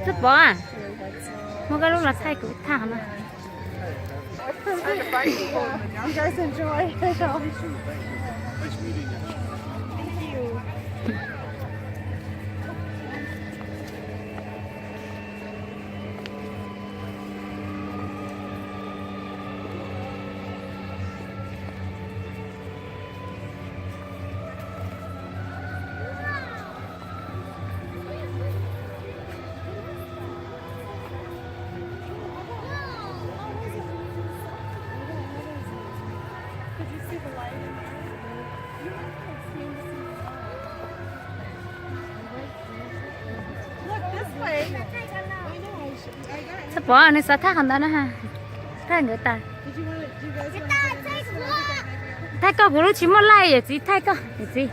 Xab Pov, muab koj lub los thaij kuv thaj no. You guys enjoy. Xab Pov, nws xav thaj qhov ntawd na ha. Thaj nkawd tas. Thaij koj, kuv lub tsis muaj laij, yawm txiv thaij koj, yawm txiv.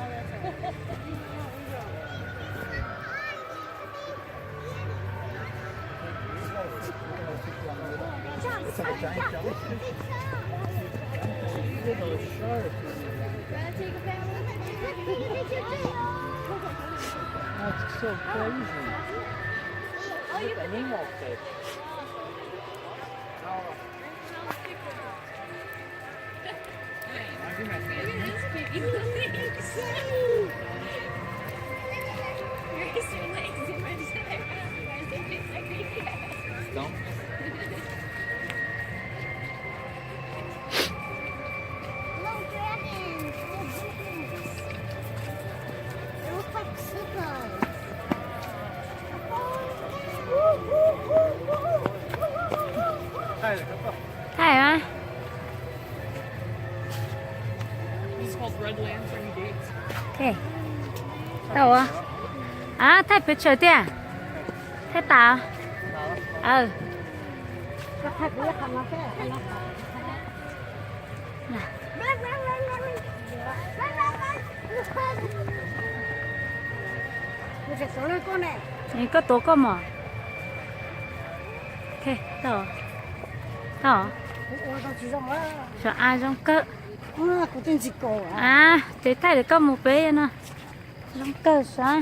That's so crazy. Look at Nemo fish. Little dragons, little dragons. It looks like slippers. Thaj mas. Tau. Thaj pes tsawg tiag? Thaj tas. Koj tuav koj mos. Tau. Tau. Sav av zoo kawg. Ces thaij lawv koj mus pem no. Zoo kawg sav.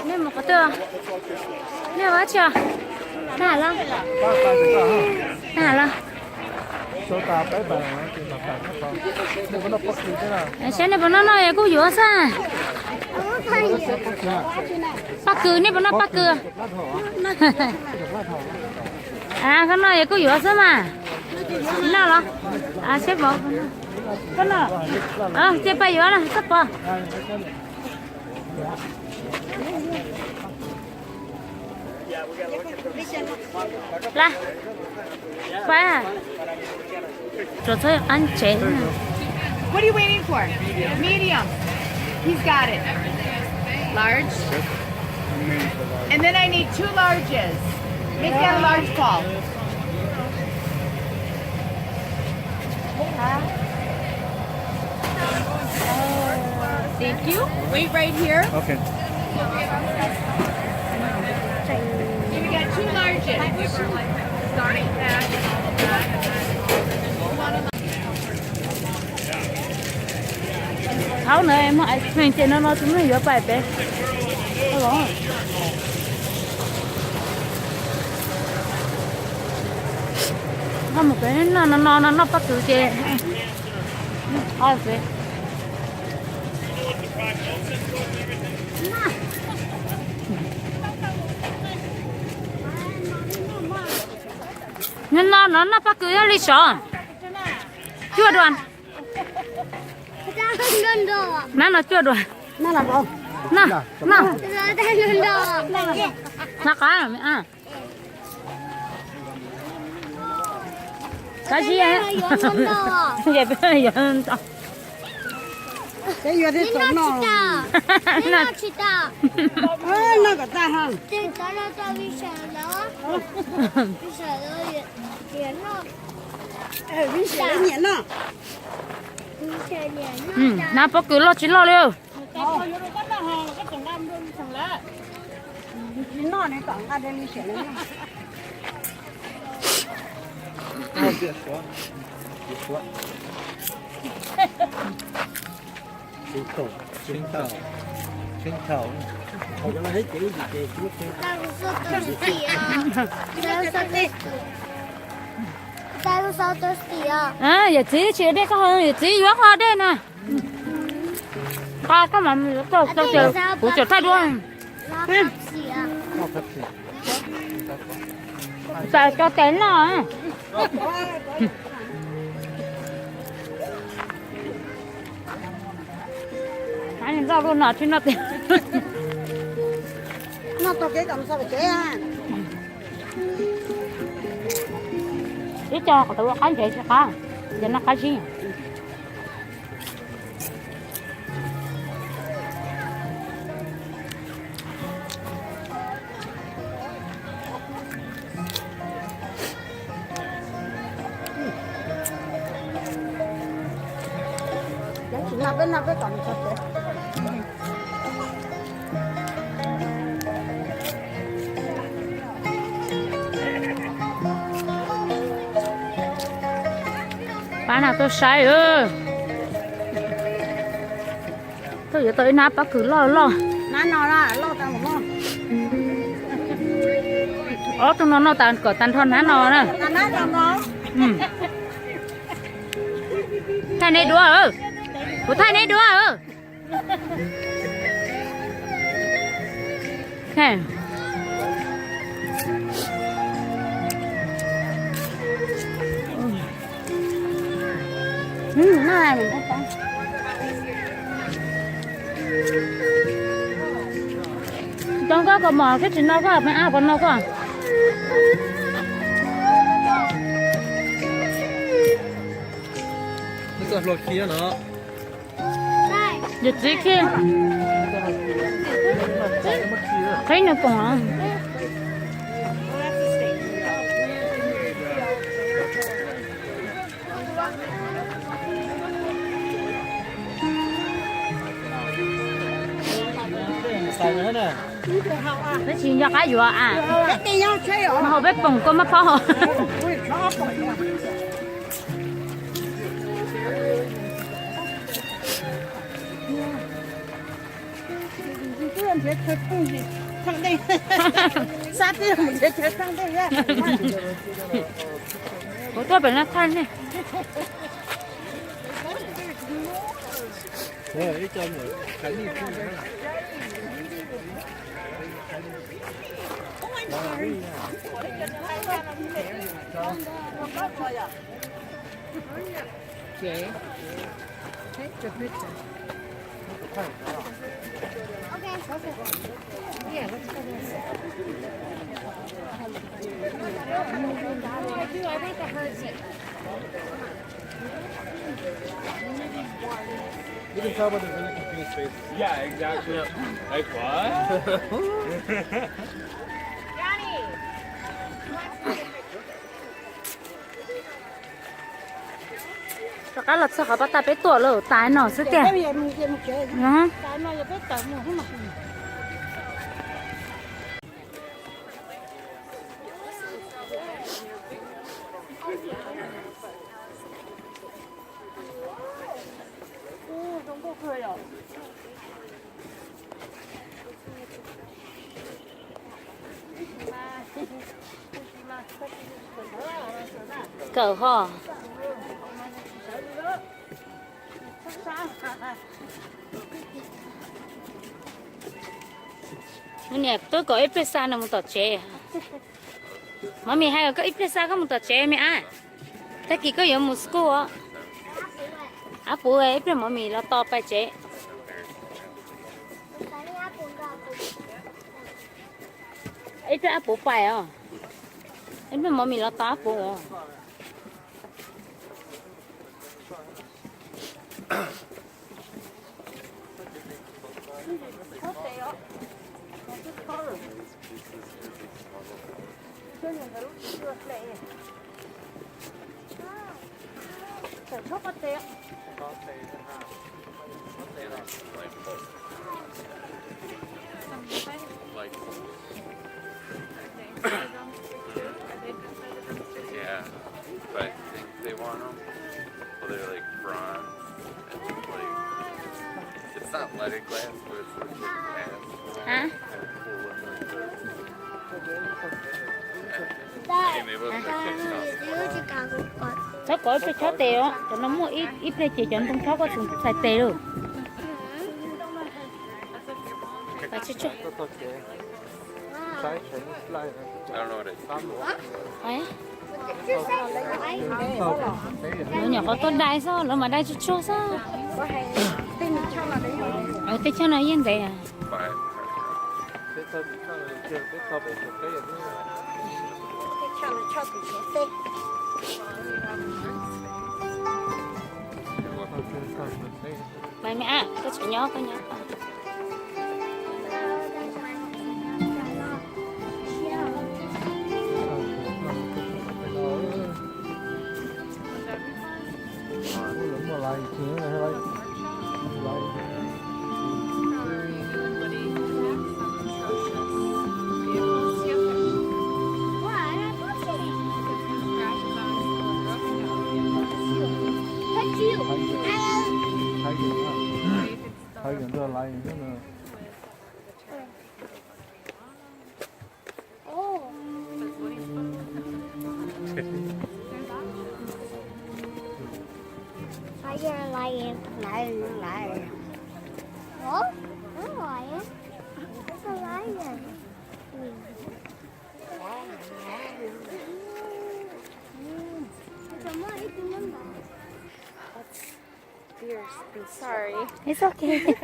Nej mus qhov twg? Nej ua dab tsi os? Tag los? Tag los? Saib nej puas noj noj kuj yuav xwb. Paj kws, nej puas noj paj kws? Koj noj kuj yuav xwb mas. Noj los? Seb, koj noj. Ces pab yuav los, Xab Pov. Pab, rau txog qab tsev. What are you waiting for? Medium. He's got it. Large. And then I need two larges. Make that a large, Paul. Thank you. Wait right here. Okay. So we got two larges. Thaum no muaj ice cream ces no no tus neeg yuav pais pem. Koj mus pem no no no noj paj kws ces qhov pem. Nyob no no noj pob kws ib li sov. Cuaj dua. Nab no cuaj dua. No, no. Nab qab. Kab zib. Peb yuav tib tug noj. Noj kom tag. Nab pob kws loj tsis loj li. Yawm txiv tsis dej koj, yawm txiv yuav koj dej na. Koj mas, kuv tseem thaij dua. Txawm cov tes noj. Noj tau kev kom mus txog pem tsev. Ib co kom tau ua qab ntsev tsis qab, ces noj qab zib. Tsis noj peb noj peb kom mus txog pem. Pab no tuaj saib. Tuaj yuav tau ib nab pob kws loj loj. Ob tug no noj tas kom tag nrho nab no na. Thaij nej duab, kuv thaij nej duab. Cov koj kaus mom thiab tsis no koj, me ab puas no koj? Yawm txiv khi qhib nws poom. Peb tsis nco qab yuav a. Haus peb poom kua mab phob. Kuv tuaj pem no thaij nej. You can tell when there's any confused faces. Yeah, exactly. Like, what? Rov qab los txog qhov pab tas peb tuaj lawm tas no xwb tiag. Kawm ho. Niam twb kom ib pliag xa nws mus tom tsev. Mov mis hais koj ib pliag xa koj mus tom tsev me ab. Tag kis koj yuav mus school os. Ab puv ib pliag mov mis los tos pais tsev. Ib pliag ab puv pais os. Ib pliag mov mis los tos ab puv os. Yeah, but I think they want them. Well, they're like bronze. It's like, it's not leaded glass, but it's like glass. Hả? Anyway, those are TikTok. Txhob kov ib pliag chob tes os, cov no muaj ib pliag ces cov ntoo chob koj txhob txhais tes lawm. Nyuam qhuav tuaj dai xwb, lawv mas dai tsuag tsuag xwb. Tej chob no yeej ntev. Maiv me ab, koj tseem nyob koj nyob. Why you're lying? Lying, lying. Oh, I'm lying. It's a lion. It's a more, it's a number. That's fierce. I'm sorry. It's okay.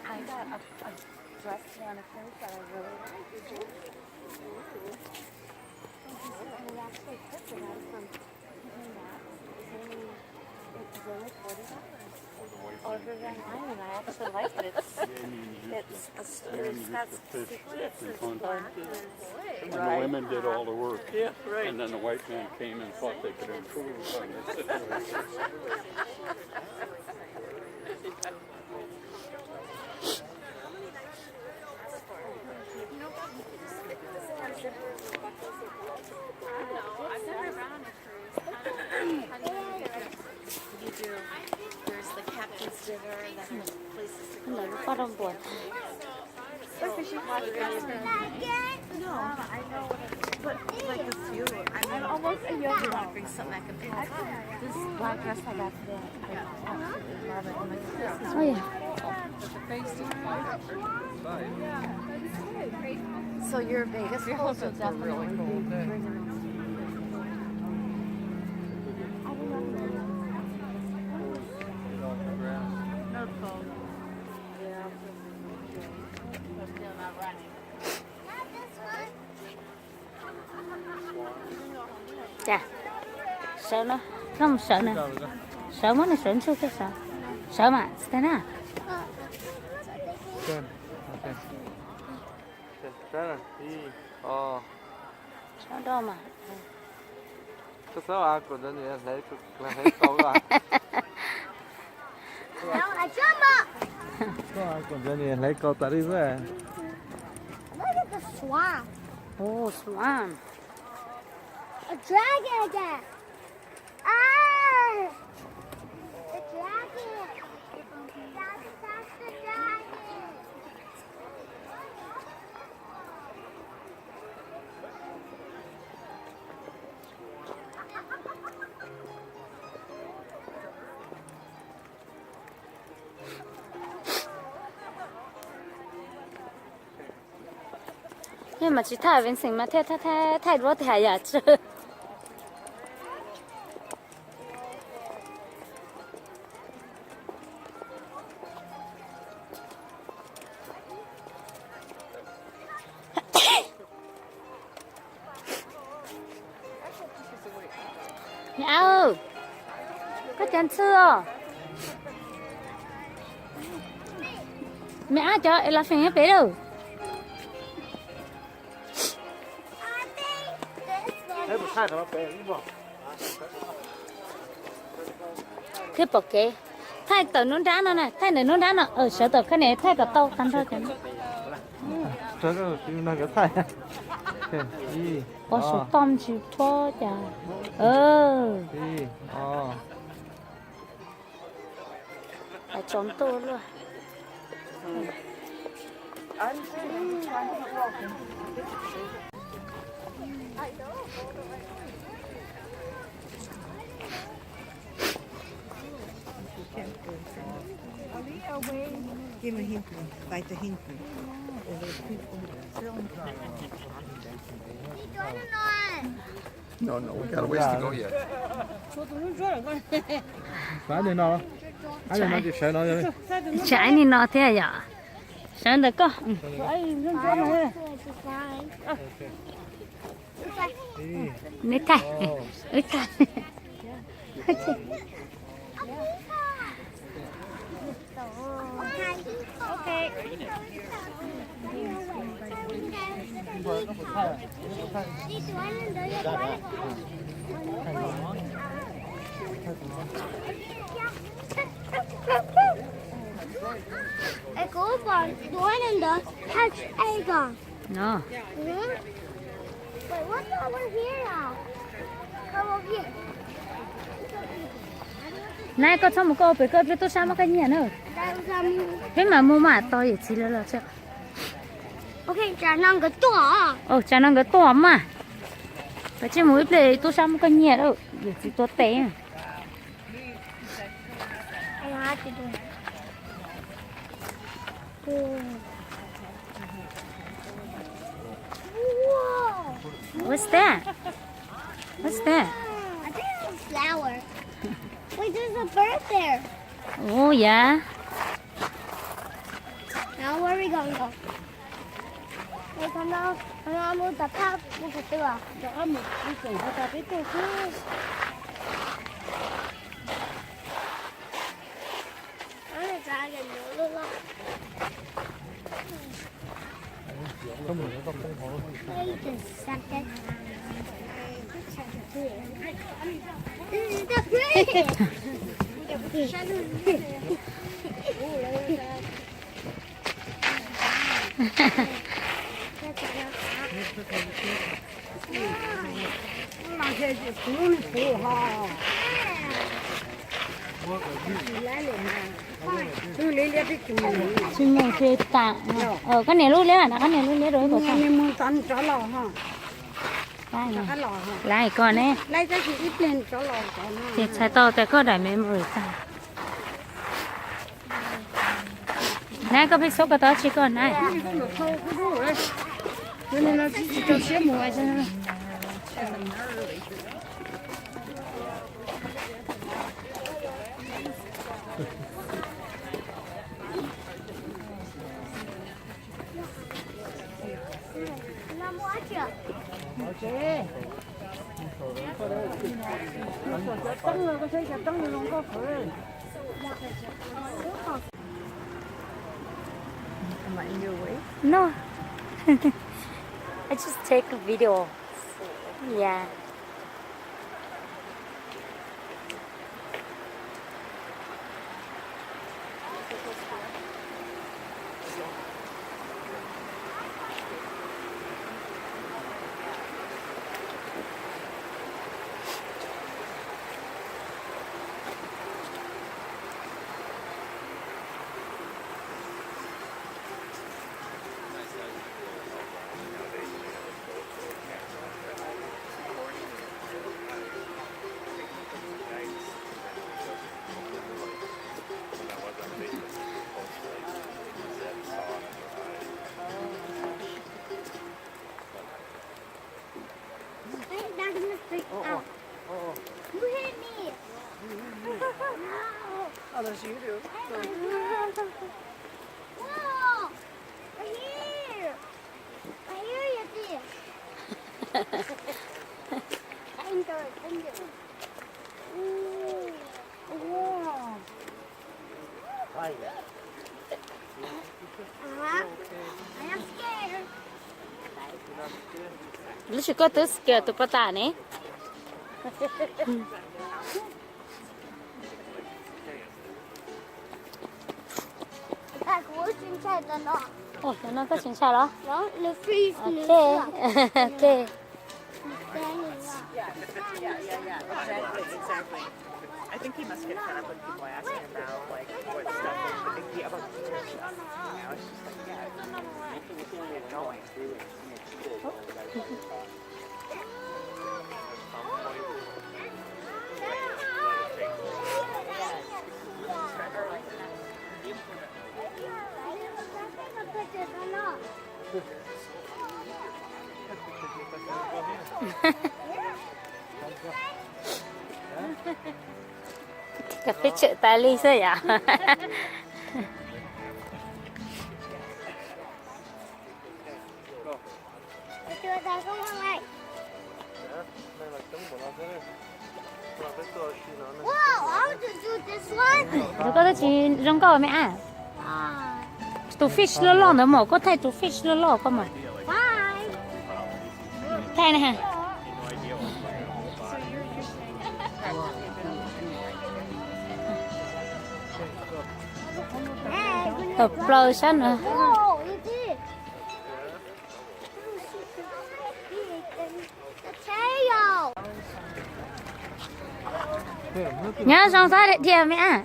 I got a, a dress mannequin that I really like. This is, I mean, actually, this is from It's only, it's only forty dollars. Ordered online, and I actually like it. It's, it's, a s-, it's got sequins, it's black, and it's... And the women did all the work. Yeah, right. And then the white man came and thought they could improve on this situation. Ntawm lub paj rau npuas. So your Vegas clothes are really cool. Cas, sawv no, koj mus sawv no, sawv muab nws sawv ntsuj thiab sawv, sawv mas tsis tag na. Sawv do mas. Koj ntxeev nws hlais kaus tas li xwb. Look at the swamp. Oh, swamp. A dragon again. Ah! The dragon. That's, that's the dragon. Mas tsis thaij Vincent mas thiaj thaij, thaij duab tiag yam tsw. Me ab, koj cov ntxhw os. Me ab cov elephant nyob pem lawm. Thiab pom kev. Thaij tawm nruab nrab no na, thaij ntawm nruab nrab no, sawv tawm khab niam thaij kom tau tag nrho cov. Pos saum toj ntsis phob cas. Tsaus ntuj luaj. Give me hint, fight the hint. No, no, we got a ways to go yet. Tsam ib nig no thiab yom. Sawv ntawm koj. Neb thaij, wb thaij. Es kuv pom duab ntawd, haj tsis ej ko. No. Wait, what's over here? Nab, koj txhob mus koj pem koj ib pliag tub sab muab koj nyiag na. Peb mam mus mas tos yawm txiv lawv los tso. Ok, tsam no nkawd tuaj. Tsam no nkawd tuaj mas. Koj tsis mus ib pliag tub sab muab koj nyiag lawm, yawm txiv tuaj tes. What's that? What's that? I think it's a flower. Wait, there's a bird there. Oh, yeah. Now where are we gonna go? Wait, come on, come on, move the top, move the door. Tsis mus ces tam. Koj niam lub liab na, koj niam lub liab rau ib puas tag. Laiv koj ne. Ces txhais tau tias koj daim memory tag. Nab, koj pheej xub koj tau tsi koj nab. No. I just take a video. Yeah. Whoa! Right here! Right here, you see. Finger, finger. Ooh. Whoa. Uh-huh. I am scared. Lub tsis koj twb scared tus poj tam ne. Ua, cov no koj tsis ntshai los? Ok. Ok. Yeah, yeah, yeah, yeah, exactly, exactly. I think he must get fed up with people asking about, like, what stuff is, like, the about the church stuff. You know, it's just like, yeah, it's not going. Cà phê chợ Tài Linh xwb yom. Whoa, I want to do this one. Tus koj twb tsis zoo nkauj me ab. Tus fish loj loj ntawd mas, koj thaij tus fish loj loj koj mas. Bye. Thaij na. Tawm plaws sab no. Whoa, you did. Nyob zoo sab dhia me ab.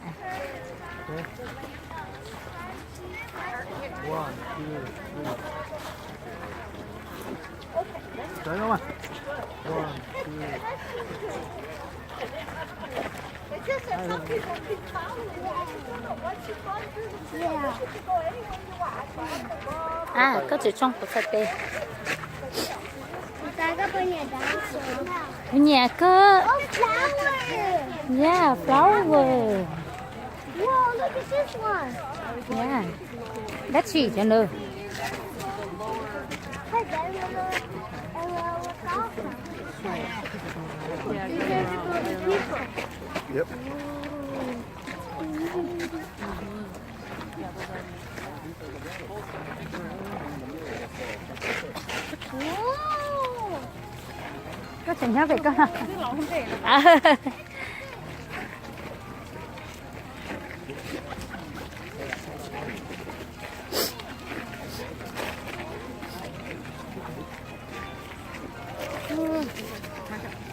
A, koj tsis tsoo kuv txhais tes. Kuv nyiam kawg. Yeah, flower. Whoa, look at this one. Yeah. Dab tsi cov nws? Yep. Koj tseem nyob pem koj.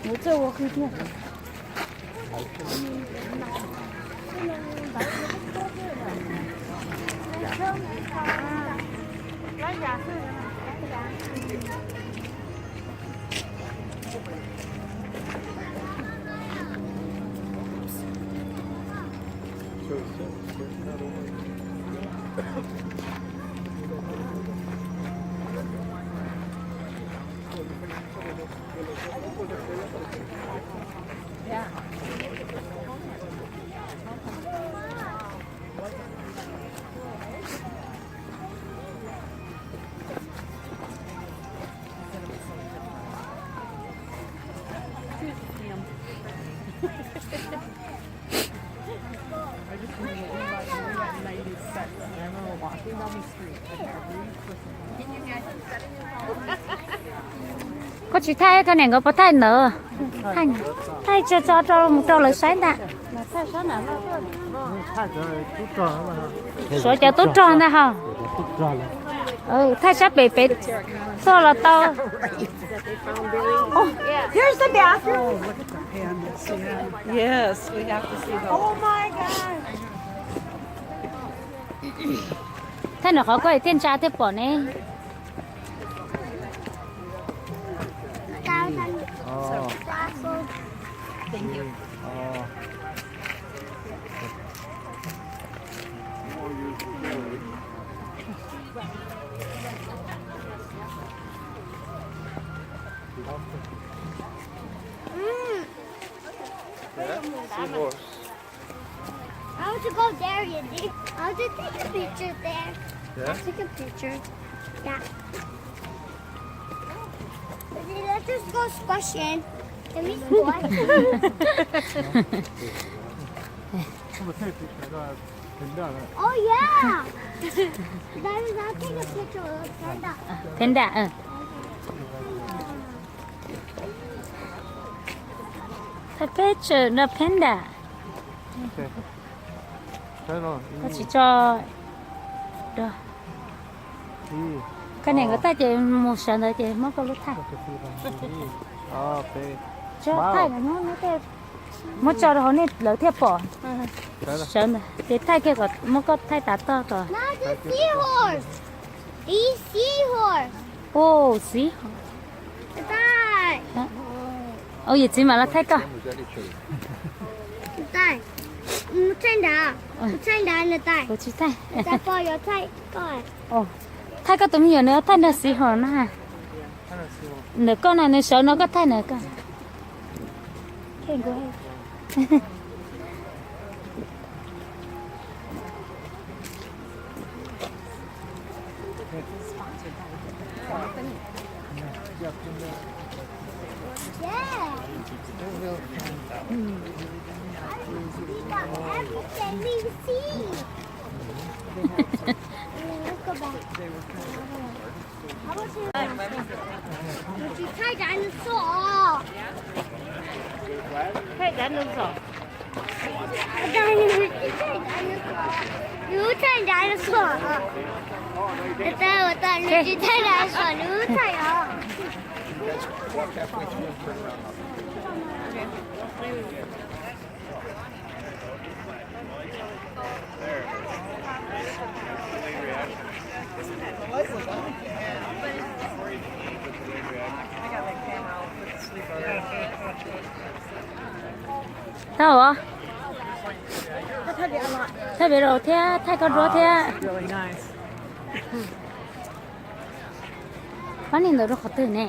Mus txog ua hwj thiab. Koj tsis thaij, koj niam nkawd puas thaij ntawd? Thaij tso tso rau mus rau lawv saib ntag. Suav cov tub rog ntag ho. Thaij sab pem pem txog los tau. Here's the bathroom. Yes, we have to see the. Oh my God. Thaij nws qhov koj thiaj ntsa thiaj pom ne. To go there, you think? I'll just take a picture there. Yeah? I'll take a picture. Yeah. Let's just go squash in. Can we squash? Oh, yeah. That is, I'll take a picture of Panda. Panda, uh. Take a picture of Panda. Koj tsis tso. Koj niam nkawd thaij ces mus sawv ntawd ces muab koj lub thaij. Tso thaij, muab tso rau hauv nej lawv thiaj pom. Sawv ntawd ces thaij kiag kom muab koj thaij tas tog kom. Ub, xib hos. Ua yawm txiv mam los thaij koj. Kuv tsis thaij. Thaij koj tus me nyuam nws thaij nrog xib hos na. Ntawm koj na, nws sawv no koj thaij ntawm koj. Would you try dinosaur? Try dinosaur. Dinosaur. You try dinosaur. Ua tau, ua tau, nws tsis thaij dinosaur, nws thaij os. Tau os. Thaij video thiab thaij koj duab thiab. Pab niag ntawd rau qhov twg ne?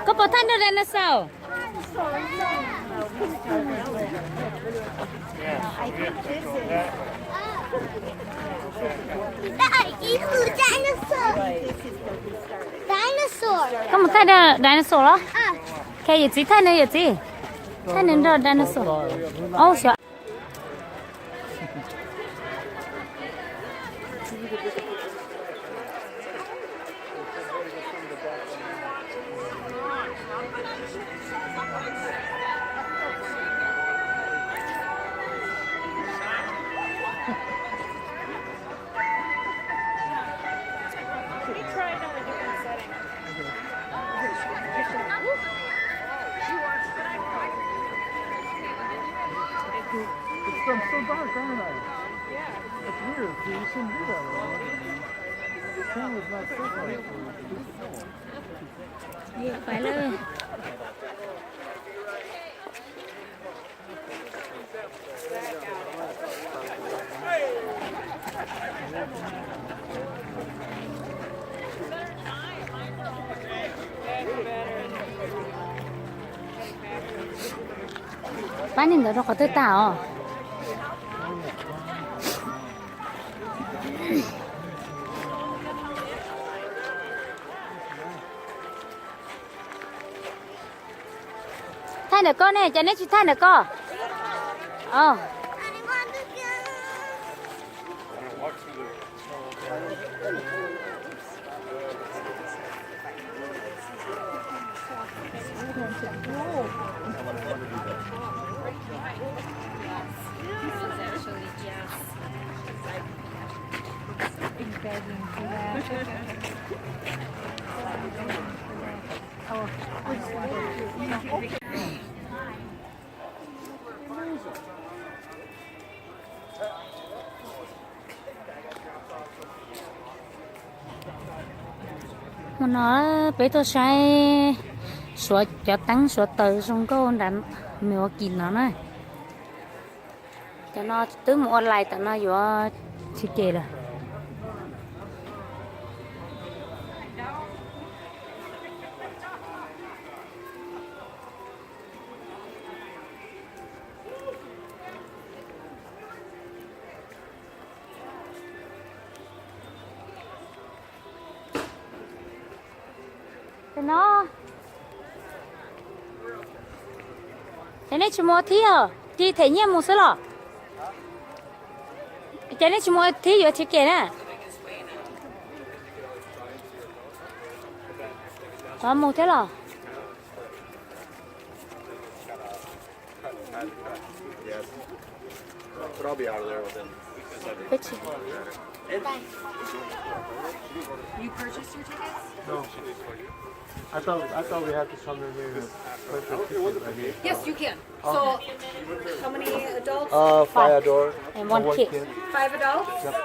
Koj puas thaij nrog dinosaur? Koj mus thaij dinosaur los? Khe yawm txiv thaij nws yawm txiv. Thaij nws nrog dinosaur. Au xyov. It's been so dark, haven't I? It's weird, dude. You shouldn't do that, man. The sun was not so bright. Phải lơ. Pab niag ntawd rau qhov twg tag os? Thaij ntawm koj ne, cas neb tsis thaij ntawm koj? Hmo no peb tuaj saib suav cov teeb suav taws zoo nkauj nram Milwaukee no na. Tam no twb mus ua lais, tam no yuav tsis kem lawm. Tam no, ces nej tsis mus ua thib os, ris them nyiaj mus xwb los? Ces nej tsis mus ua thib yuav tsis kem na. Qhov mus thiab los? You purchased your tickets? No. I thought, I thought we had to come in here to purchase tickets, I mean. Yes, you can. So, how many adults? Uh, five adults and one kid. Five adults? Yep.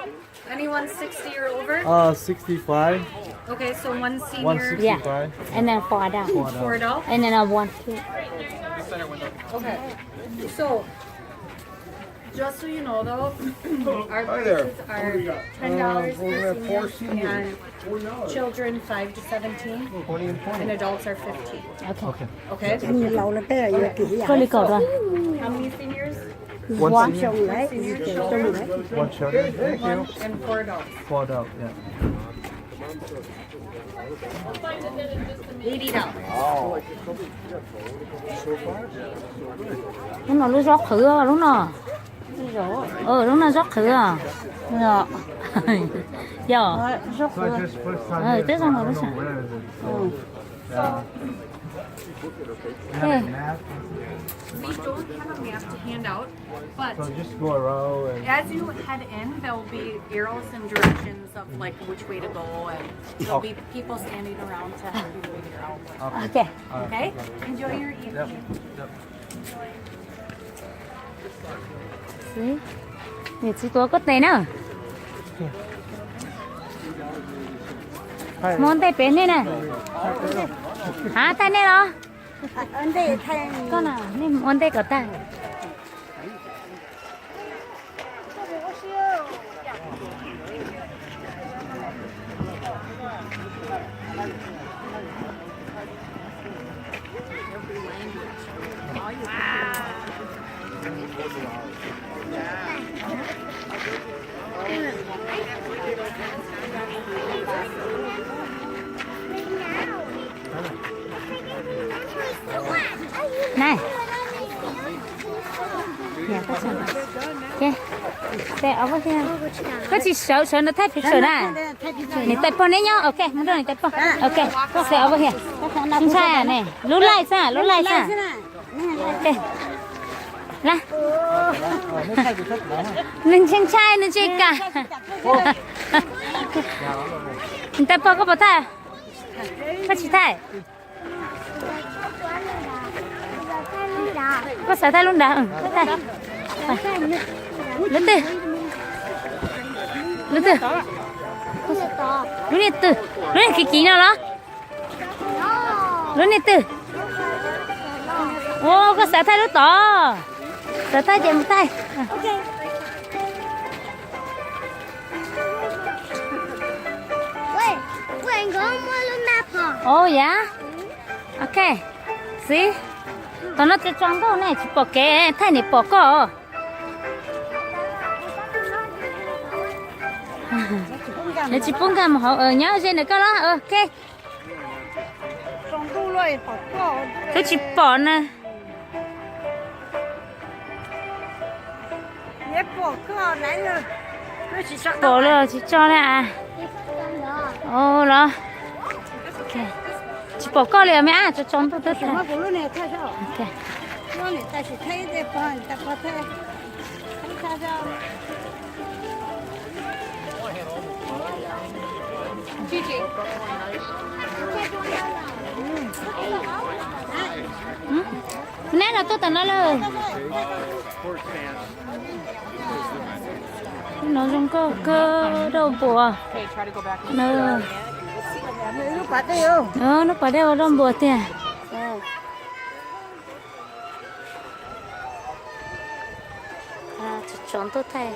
Anyone sixty or over? Uh, sixty-five. Okay, so one senior. One sixty-five. Yeah. And then four adults. Four adults. Four adults. And then a one kid. Okay. So, just so you know, though, our prices are ten dollars for seniors and children five to seventeen, and adults are fifteen. Okay. Okay. Koj li kaum rau. How many seniors? One senior, children, one children. Thank you. One and four adults. Four adults, yeah. Lub no lub zaub qhwv lub no. Lub no zaub qhwv. Yog. Twb zoo lub. We don't have a map to hand out, but as you head in, there'll be arrows and directions of, like, which way to go, and there'll be people standing around to help you figure out. Okay. Okay? Enjoy your evening. Yep. Yep. Niam txiv tuav koj tes na. Mus ua ntej pem nej na. Hav, thaij nej los? Koj na, nej mus ua ntej kom tag. Nice. Koj tsis sawv, sawv no thaij picture na. Niam tais pog neb nyob, ok, mus nrog niam tais pog. Ok, koj sawv over here. Ntshai ne, lub laij xwb, lub laij xwb. Nws ntshai ntshai, nws tsis kam. Niam tais pog koj puas thaij? Koj tsis thaij. Koj xav thaij lub nrad, thaij. Lub twg? Lub twg? Lub niag twg? Lub niag kiv kiv no los? Lub niag twg? Ua, koj xav thaij lub tod. Xav thaij ces mus thaij. Ua, yam. Ok. Xib, tom no tso tso ntuj ne, tsis pom kev, thaij niam pom koj. Nws tsis pub nkag mus hauv, nyob ze ntawm koj los, ok. Twb tsis pom na. Pom los tsis tso na. Los. Tsis pom koj li me ab, tso tso ntuj twb tag. Neb los tuaj tom no lawm. No zoo nkauj kawg, dauj npuas. Lub pas dej ua dauj npuas tiag. Tau ntuj thaij.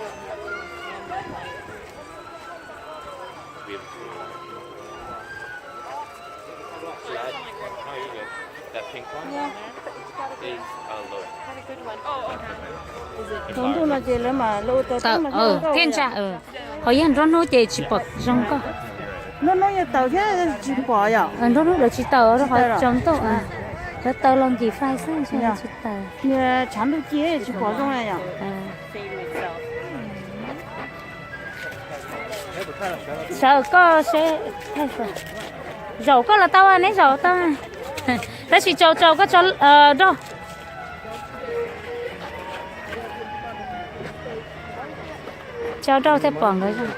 Tsaus ntuj no ces lawv mam lawv ua tau thiab ntsa. Ho yog nruab hnub ces tsis pom zoo nkauj. Nruab hnub yog taws thiab tsis pom yom. Nruab hnub lawv tsis taws rau qhov tsaus ntuj. Lawv taws los nkim fais xwb, tsis taws. Tshav ntuj ci tsis pom zoo na yom. Sawv koj seb, zaum koj los tau, neb zaum tau. Tab sis tsaus tsaus koj tso rau, tso rau thiaj pom nkawd zog.